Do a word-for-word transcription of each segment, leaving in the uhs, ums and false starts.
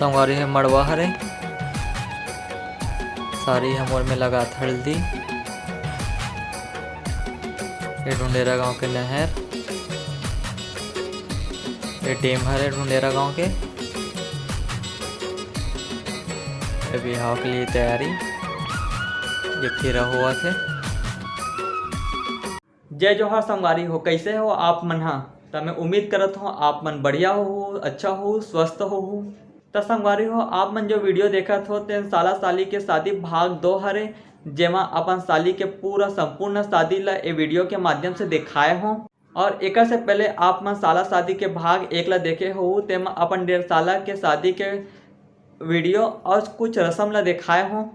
संगवारी हो, मड़वा हरे, सारी हमर में लगात हल्दी। ये ढुंढेरा गांव के नहर, ये डैम हरे ढुंढेरा गांव के। ये बिहाव के लिए तैयारी, ये फेरा होवत हे। जय जोहार संगवारी हो, कइसे हो आप मन ह? त मैं उम्मीद करत हूँ आप मन बढ़िया हो, अच्छा हो, स्वस्थ हो। त संगवारी हो, आप मन जो वीडियो देखत हो तेन साला साली के शादी भाग दो हरे, जेमा अपन साली के पूरा संपूर्ण शादी ला ए वीडियो के माध्यम से दिखाए हो। और एकर से पहले आप मन साला शादी के भाग एक ला देखे हो, तेमा अपन डेढ़ साला के शादी के वीडियो और कुछ रसम ला दिखाए हो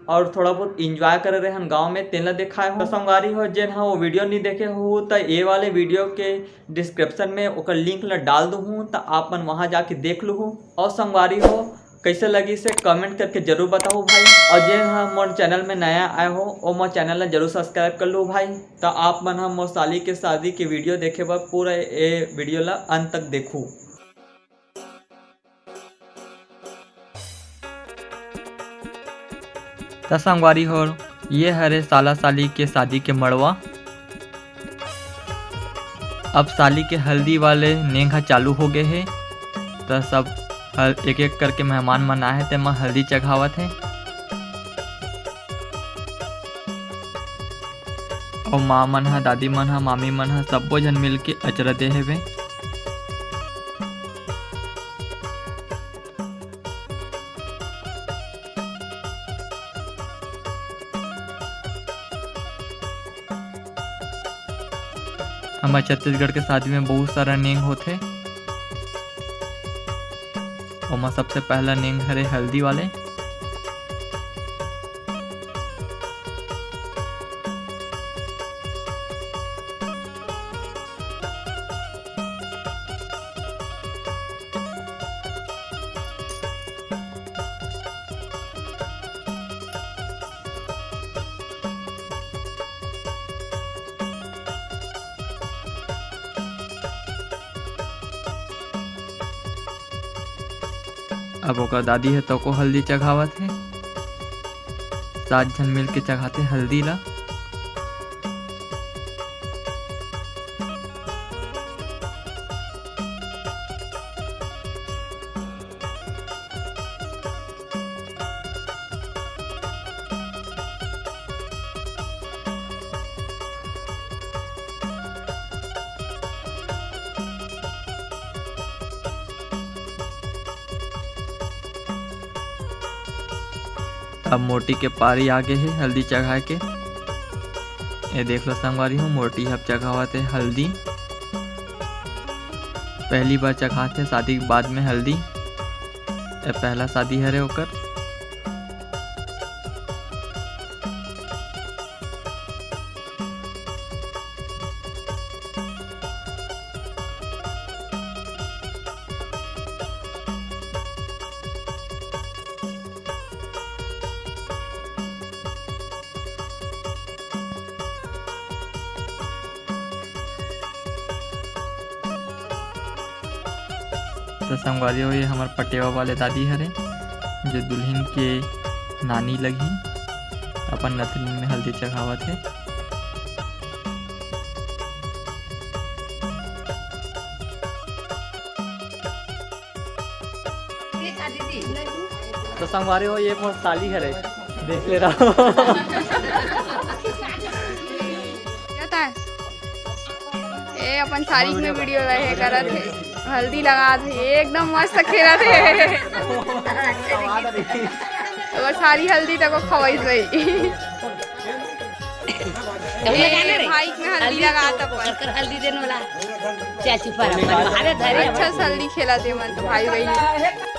और थोड़ा बहुत एंजॉय करे रहन गांव में, तेन ला दिखाए हो। तो संगवारी हो, जेन हा वो वीडियो नहीं देखे हो, त ये वाले वीडियो के डिस्क्रिप्शन में ओकर लिंक ला डाल दूहूँ, त आप मन वहाँ जाके देख लूहू। और संगवारी हो, कैसे लगी से कमेंट करके जरूर बताओ भाई। और जेन हा मोर चैनल में नया आए हो, ओ मोर चैनल ला जरूर सब्सक्राइब कर लो भाई। त आप मन हा मोर साली के शादी के वीडियो देखे बर पूरा ए वीडियो ला अंत तक देखू। त संगवारी हो, ये हरे साला साली के शादी के मड़वा। अब साली के हल्दी वाले नेंग ह चालू हो गए हे, त सब हर एक एक करके मेहमान मन आए हे, तेमा हल्दी चघावत हे। अउ माँ मन ह, दादी मन ह, मामी मन ह, सब्बो झन मिलके अचरा दे हेवे। हमर छत्तीसगढ़ के शादी में बहुत सारा नेंग होथे। ओमा सबसे पहला नेंग हरे हल्दी वाले। अब ओकर दादी ह तको हल्दी चघावत हे। सात झन मिल के चघाथे हल्दी ला। अब मोटी के पारी आगे हे हल्दी चघाए के। ये देख लो संगवारी हो, मोटी ह अब चघावत हे हल्दी। पहली बार चघात हे शादी के बाद में हल्दी। ये पहला शादी हरे ओकर। तो संगवारी हो, ये हमर पटेवा वाले दादी हरे, जो दुल्हन के नानी लगही, अपन नथनी में हल्दी चघावत हे। तो संगवारी हो, ये मोर साली हरे, देख ले रहा। क्या था? ए अपन सारी में वीडियो रहे करत हे, हल्दी लगात हे, एकदम मस्त खेलत हे। वो सारी हल्दी तको खवाई गई। ए, भाई में हल्दी लगात अपन। कर हल्दी देने वाला। चाची पर अपन मारे धरे। अच्छा हल्दी खेलत हे मन तो भाई बहन।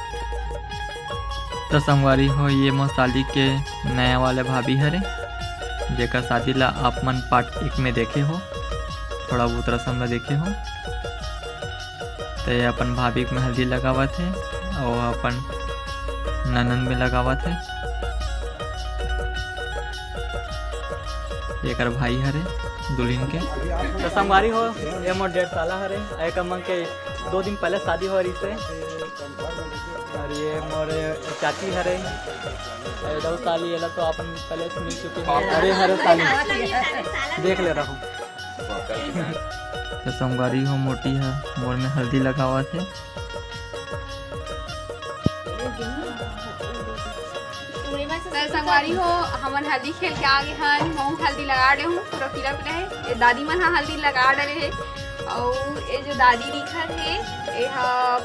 तो संगवारी हो, ये मोर साली के नया वाले भाभी हरे, जेकर शादी ला आप मन पार्ट एक में देखे हो, थोड़ा बहुत रसम ला देखे हो। तो ये अपन भाभी में हल्दी लगावत हे अउ अपन ननद में लगावत हे। एकर भाई हरे दुल्हन के। तो संगवारी हो, ये मोर डेढ़ साला हरे, एकर मन के दो दिन पहले शादी हो रही से। और ये मोर चाची हरे, और दो साली, ये लोग तो अपन पहले सुन चुके हैं। अरे हरे साली, देख ले रहा हूँ। तो संगवारी हो, मोटी ह मोर में हल्दी लगावत हे। तो संगवारी हो, हमन हल्दी खेल के आ गे हन। महूं हल्दी लगा डरे हूं, पूरा पीला पीला हे। ये दादी मन ह हल्दी लगा डरे हे। अउ ये जो दादी दिखत हे, ये ह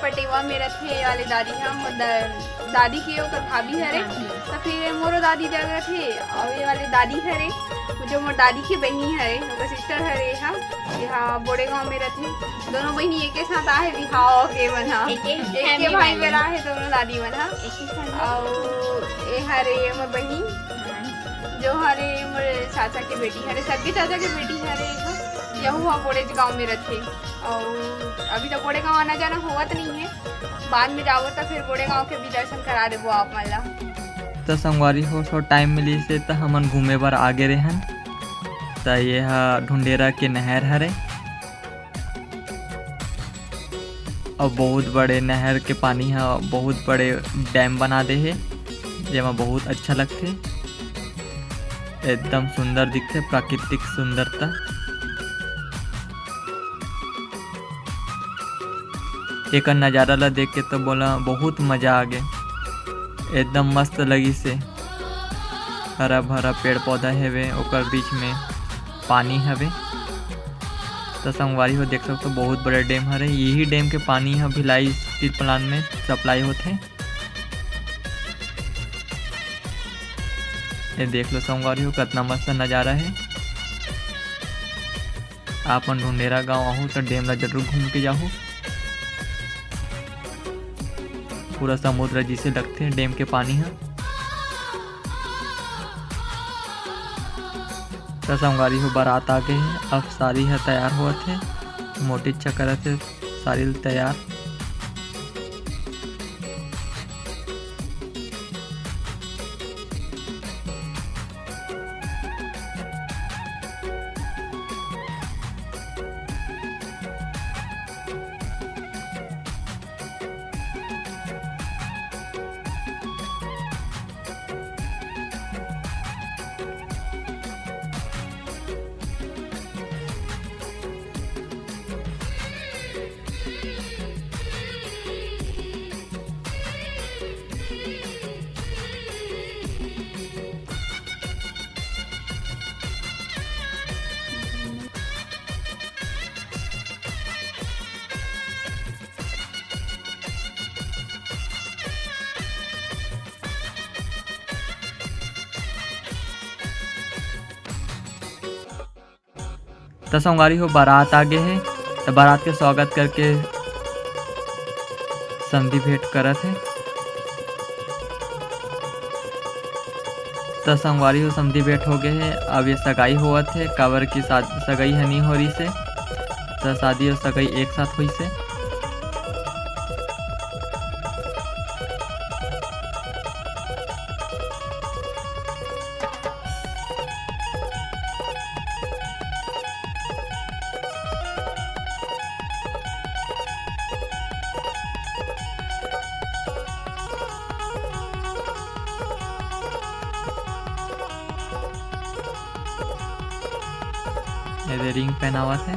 पटेवा में रथे, ये वाले दादी ह मोर द-, दादी के ओकर भाभी हरे। त फिर मोरो दादी जगह थे, अउ ये वाले दादी हरे, जो मोर दादी के बहिनी हरे, ओकर सिस्टर हरे। ये ह, ये ह बोड़े गांव में रथे। दोनों बहिनी एके साथ आहे बिहाव के मन ह। एके एके family भाई वाले। बेरा हे दोनों दादी मन ह। एके family। अउ ए हरे मोर बहिनी, जो हरे मोर चाचा के बेटी हरे, सगे चाचा के बेटी हरे। ये ह, यहू ह बोड़ेच गांव में रथे। अउ अभी तो बोड़े गांव आना जाना होवत नहीं है, बाद में जाबो त फिर बोड़े गांव के भी दर्शन करा देबो आप मन ला। त संगवारी हो, थोड़ा टाइम मिलिस हे त हमन घूमे बर आगे रेहन। त ये ह ढुंढेरा के नहर हरे, अउ बहुत बड़े नहर के पानी ह बहुत बड़े डैम बना दे हे, जेमा बहुत अच्छा लगथे। एकदम सुंदर दिखथे, प्राकृतिक सुंदरता। एकर नजारा ला देख के तो मोला बहुत मजा आ गे, एकदम मस्त लगिस हे। हरा भरा पेड़ पौधा हेवे, ओकर बीच में पानी हवे। तो संगवारी हो, देख सकथो, बहुत बड़े डैम हरे। यही डैम के पानी ह भिलाई steel plant में supply होथे। ये देख लो संगवारी हो, कितना मस्त नजारा है। आप मन ढुंढेरा गांव आहू तो डैम ला जरूर घूम के जाहू। पूरा समुद्र जिसे लगथे डैम के पानी ह। त संगवारी हो, बारात आ गे हे। अब सारी ह तैयार होवत हे, मोटी अच्छा करत हे सारी ल तैयार। त संगवारी हो, बारात आ गे हे, त बारात के स्वागत करके समधी भेंट करत हे। त संगवारी हो, समधी भेंट हो गे हे। अब ये सगाई होवत हे, काबर कि शाद-, सगाई ह नी हो रहिस हे, त शादी अउ सगाई एक साथ होइस हे। एदे रिंग पहनावत हे।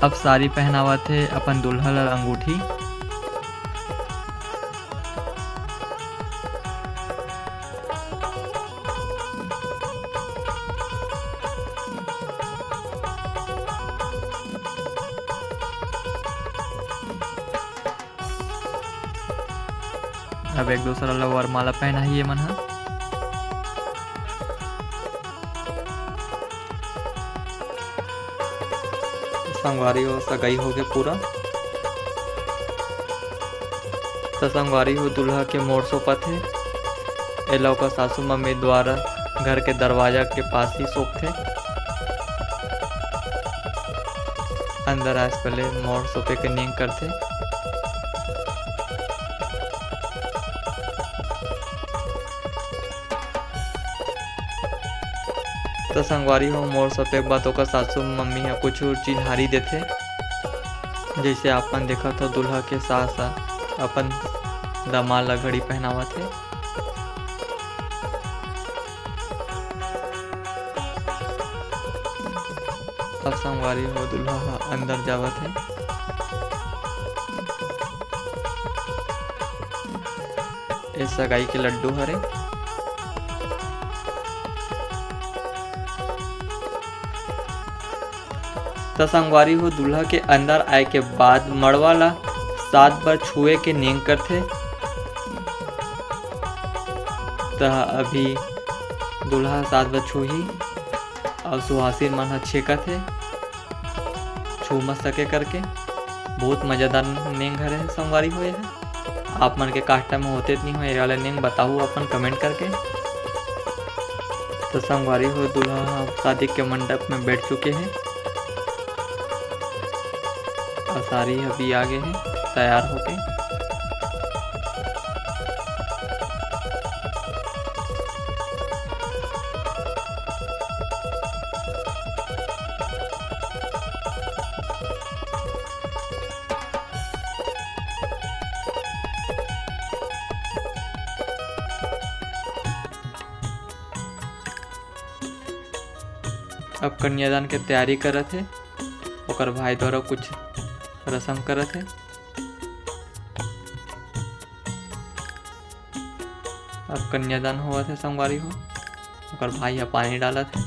अब सारी पहनावत हे अपन दूल्हा ला अंगूठी। अब एक दूसरा ला वरमाला पहनाही ये मन ह। संगवारी हो, सगाई हो गे पूरा। त संगवारी हो, दूल्हा के मोर सौंपत हे। एला ओकर सासू मम्मी द्वारा घर के दरवाजा के पास ही सौंपथे। अंदर आए से पहले मोर सौंपे के नेंग करथे। त संगवारी हो, मोर सपेक बात ओकर सासू मम्मी ह कुछ चिन्हारी देथे। जइसे आप मन देखत हो, दूल्हा के सास ह अपन दमाद ला घड़ी पहनावत हे। अब संगवारी हो, दूल्हा ह अंदर जावत हे। ए सगाई के लड्डू हरे। त संगवारी हो, दूल्हा के अंदर आए के बाद मड़वा ला सात बार छुए के नेंग करथे। त अभी दूल्हा सात बार छूही अउ सुहासिन मन ह छेकत हे, छू मत सके करके। बहुत मजेदार नेंग हरे संगवारी हो। आप मन के कास्ट में होथे त नहीं होय, ये वाला नेंग बताहू अपन comment करके। त संगवारी हो, दूल्हा ह शादी के मंडप में बैठ चुके हे अउ सारी ह भी आ गे हे तैयार होके। अब कन्यादान के तैयारी करत हे, ओकर भाई द्वारा कुछ रसम करत हे। अब कन्यादान होवत हे संगवारी हो, ओकर भाई ह पानी डालत हे।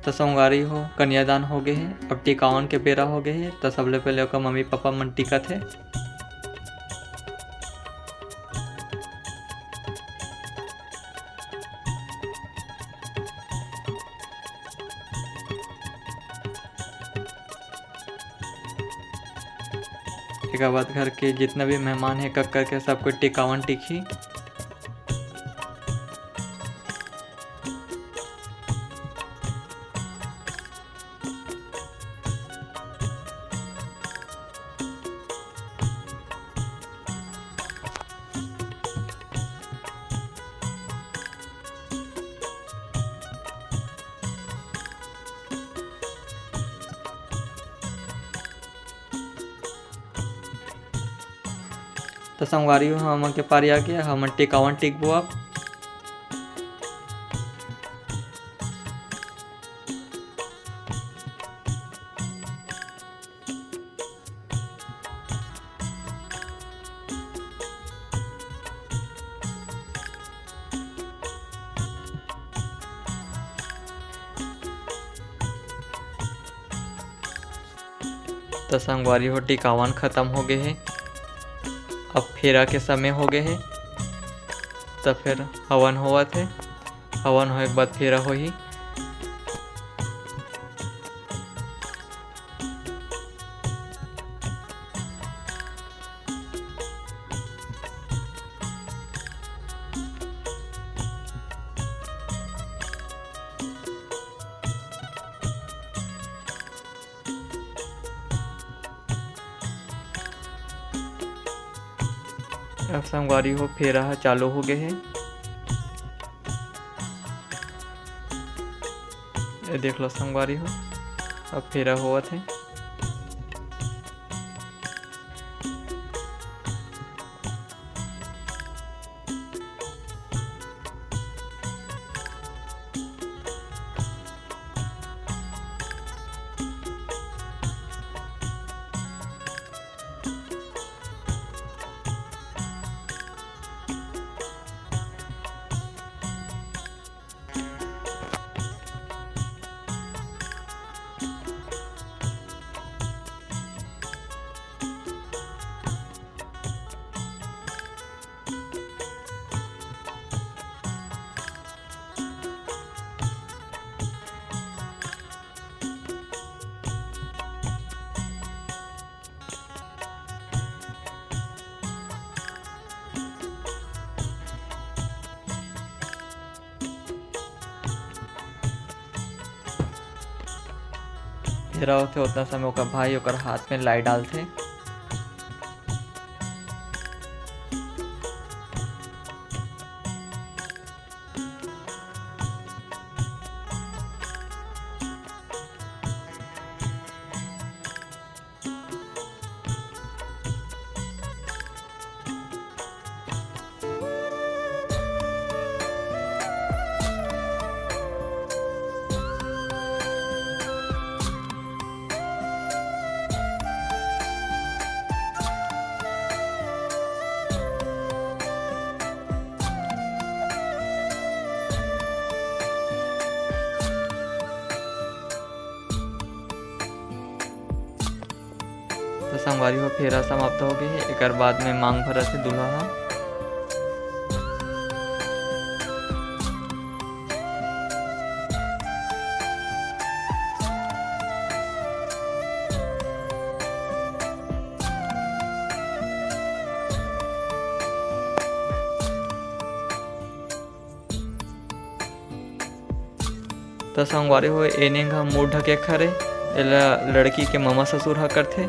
त संगवारी हो, कन्यादान हो गे हे, अब टिकावन के बेरा हो गे हे। त सबले पहले ओकर मम्मी पापा मन टिकत हे। एकर बाद घर के जितना भी मेहमान हे, कक्कर के, सब कोई टिकावन टिकही। त संगवारी हो, हमन के पारी आ गया, हमन टिकावन टिकबो अब। त संगवारी हो, टिकावन खत्म हो गे हे, अब फेरा के समय हो गे हे। त फेर हवन होवत हे, हवन होए के बाद फेरा होही। अब संगवारी हो, फेरा ह चालू हो गे हे। ये देख लो संगवारी हो, अब फेरा होवत हे। फेरा होथे, ओतना समय ओकर भाई ओकर हाथ में लाई डालथे। तो संगवारी हो, फेरा समाप्त हो गए हे। एकर बाद में मांग भरत हे दूल्हा ह। त संगवारी हो, ए नेंग ह मुंह ढके के हरे, एला लड़की के ममा ससुर ह करथे।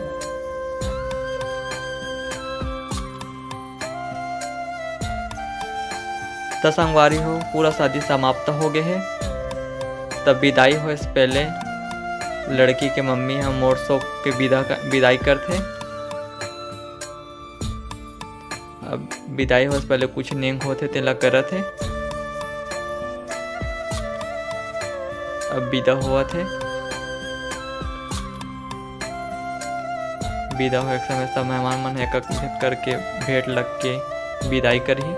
त संगवारी हो, पूरा शादी समाप्त हो गए हे। तब विदाई होए से पहले लड़की के मम्मी ह मोर शोक के विदा, विदाई करथे। अब विदाई होए से पहले कुछ नेंग होथे, तेला करत हे। अब विदा होवत हे। विदा होए के समय सब मेहमान मन एक एक करके भेंट लग के विदाई करही।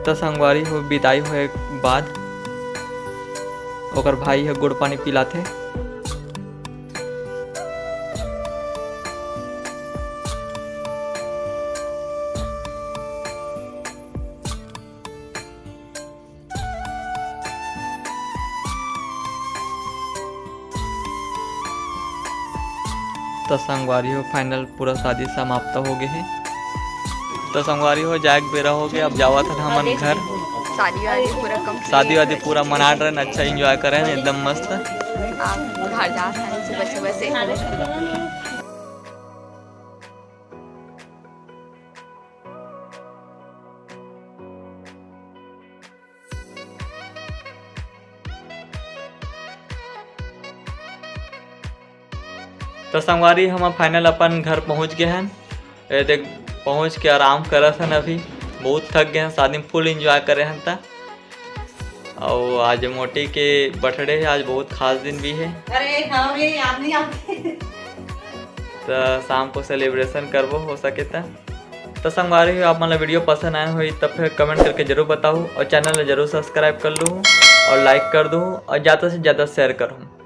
त संगवारी हो, विदाई होए के बाद ओकर भाई ह गुड़ पानी पिलाथे। त संगवारी हो, final पूरा शादी समाप्त हो गए हे। त संगवारी हो, जाए के बेरा हो गए, अब जावत हन हमन घर। शादी वादी पूरा complete। शादी वादी पूरा मना रहे, अच्छा enjoy करे हन, एकदम मस्त। अब घर जात हन सुबह सुबह से। तो संगवारी, हम final अपन घर पहुंच गए हन। ये देख, पहुंच के आराम करत हन अभी। बहुत थक गए हन, शादी में full enjoy करे हन। त अउ आज मोटी के birthday है, आज बहुत खास दिन भी है। अरे हाँ रे, याद नहीं आती। त शाम को celebration करबो, हो सके त। त संगवारी हो, आप मन ला video पसंद आए होही त फिर comment करके जरूर बताओ और channel ला जरूर subscribe कर लूँ और like कर दो और ज़्यादा से ज़्यादा share करूँ।